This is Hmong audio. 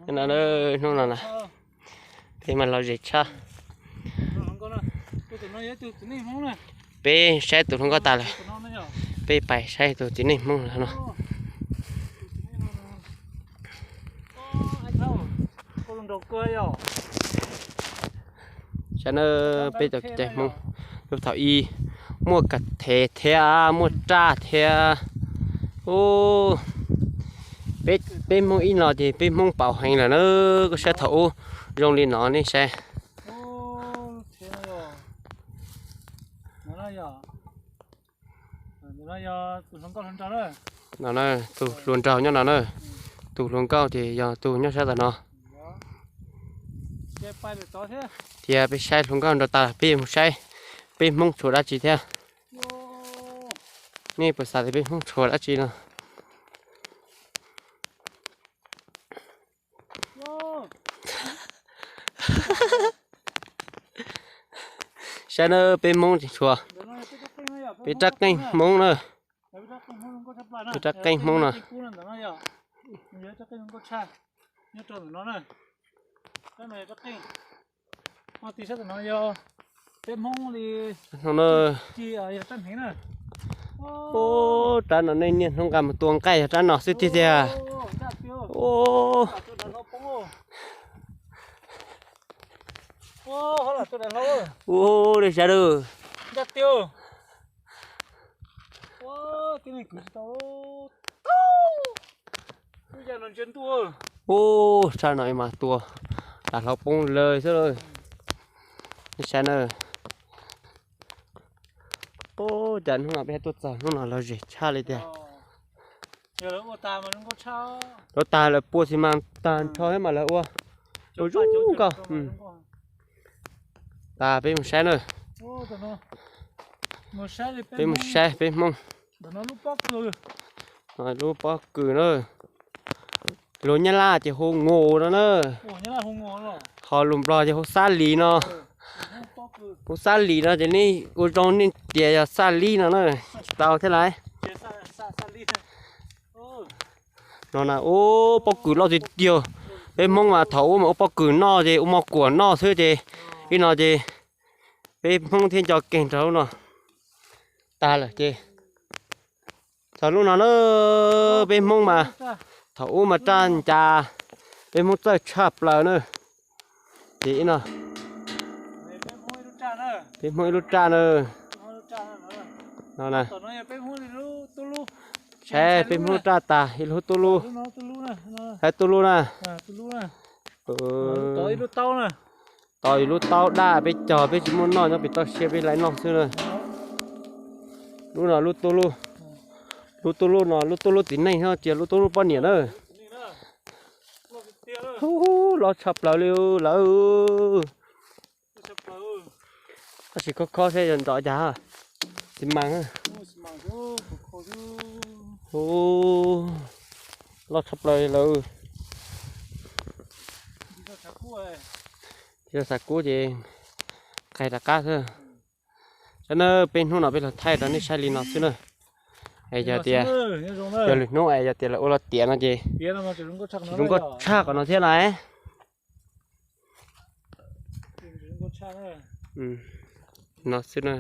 No, hnub no na, peb mas lom zem tshaj. Peb saib tus hluas nkauj tas lawm, peb pais saib tus txiv neej Hmoob no. Saib na, peb cov kev cai Hmoob, lub thaum ub muaj kav thev thiab muaj raj thiab. Ub, peb, peb Hmoob ib no ces peb Hmoob pauv heev lawm na. Koj saib thaum ub zoo li no nej saib. No na, tus hluas nraug nyob no na. Tus hluas nkauj ces yog tus nyob sab tom no. Ces peb saib hluas nkauj nraug tas peb mus saib peb Hmoob tshuav dab tsi thiab. Nej puas xav tias peb Hmoob tshuav dab tsi no? Saib na, peb Hmoob tshuav, peb rab qeej Hmoob na. Peb rab qeej Hmoob no. Ub, rab no nej niaj hnub nqa mus tua nqaij yog rab no xwb tiag tiag. Ub, ub, nej saib lawm. Ub, rab no mas tua dav hlau poob lawm xwb. Nej saib na. Ub, cas hnub no peb tuaj txog hnub no lom zem tshaj li tiag. Lawv tag lawv pua xi mas tag nrho thiab mas lawv ua, ua zoo nkauj. Tas peb mus saib na. Peb mus saib peb Hmoob. Lub pob kws na. Luag Nyab Laj ces hu ngos no na. Ho lus Nplog ces hu xab lis no. Hu xab lis no ces nej ua zoo nej tias yog xab lib no na. Tsis tau thiab lauj. No na, ub, pob kws loj tiag tiag. Peb Hmoob mas thaum ub mas ua pob kws noj ces ua mov kuam noj xwb ces ib no ces peb Hmoob thiaj nco keeg rau lub no. Tag lawm ces txog lub no na, peb Hmoob mas thaum ub mas raj ncas, peb Hmoob txawj tshaj plaws na. Ces ib no peb Hmoob ib lub raj na. No na, saib peb Hmoob raj tas ib lub tub lub. Saib tub lub na. Tos yus lub taub daj peb cog peb tsis muaj noj nyob pem toj siab peb laib noj xwb na. Lub no lub tub lub, lub tub lub no lub tub lub txiv neej no tsis yog lub tub lub poj niam na. Ub, loj tshaj plaws li lawm. Tab sis khob khob seb yog nrov cas. Xi mas. Ub, loj tshaj plaws li lawm. Tsis tau xav kub ces qai rov qab xwb. Saib na, peb hnub no peb los thaij rau nej saib li no xwb na. Es yog tias, yog lwm hnub es yog tias lawv ua los tiav no ces tsis zoo nkauj tshaj qhov no thiab lauj. No xwb na.